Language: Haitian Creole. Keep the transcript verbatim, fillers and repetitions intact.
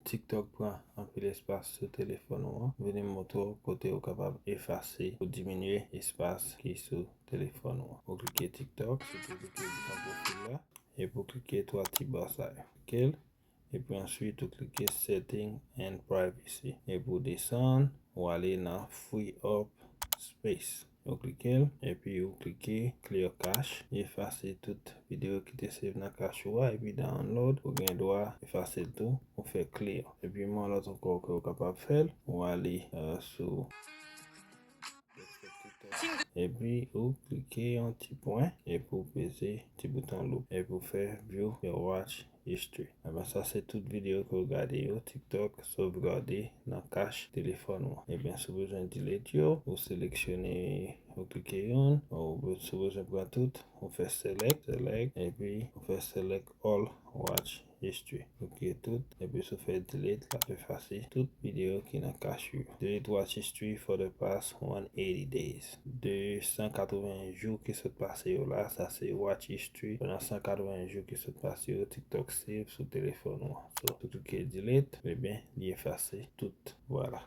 TikTok pran anpil espas sou telefòn ou an. Vini m montre w kote ou kapab efase pou diminye espas ki sou telefòn ou an. Ou klike TikTok, epi ou klike bouton pwofil la, epi ou klike twa ti ba sa yo. Klike l, epi answit ou klike Setting and Privacy. Epi ou desann, ou ale nan Free Up Space. Ou klike l, epi ou klike Clear Cache. Li efase tout videyo ki te save nan cache ou a, epi download, ou gen dwa efase l tou, ou fè clear. Epi yon lòt ankò ke ou kapab fè l, ou ale uh, sou epi ou klike yon ti pwen, epi ou peze ti bouton loup, epi ou fè View Your Watch History. Ebyen, sa se tout videyo ke ou gade yo, TikTok sovgade nan cache telefòn ou. Ebyen, si w bezwen delete yo, ou seleksyone, ou klike youn, ou be- si w bezwen pran tout, ou fè select, select, epi ou fè select all watch history. Ou klike tout, epi si w fè delete, l ap efase tout videyo ki nan cache ou yo. Delete watch history for the past one eighty days. De san katreven jou ki sot pase yo la, sa se watch history. Pandan san katreven jou ki sot pase yo, TikTok save sou telefòn ou an. So, si w klike delete, ebyen, li efase tout. Vwala.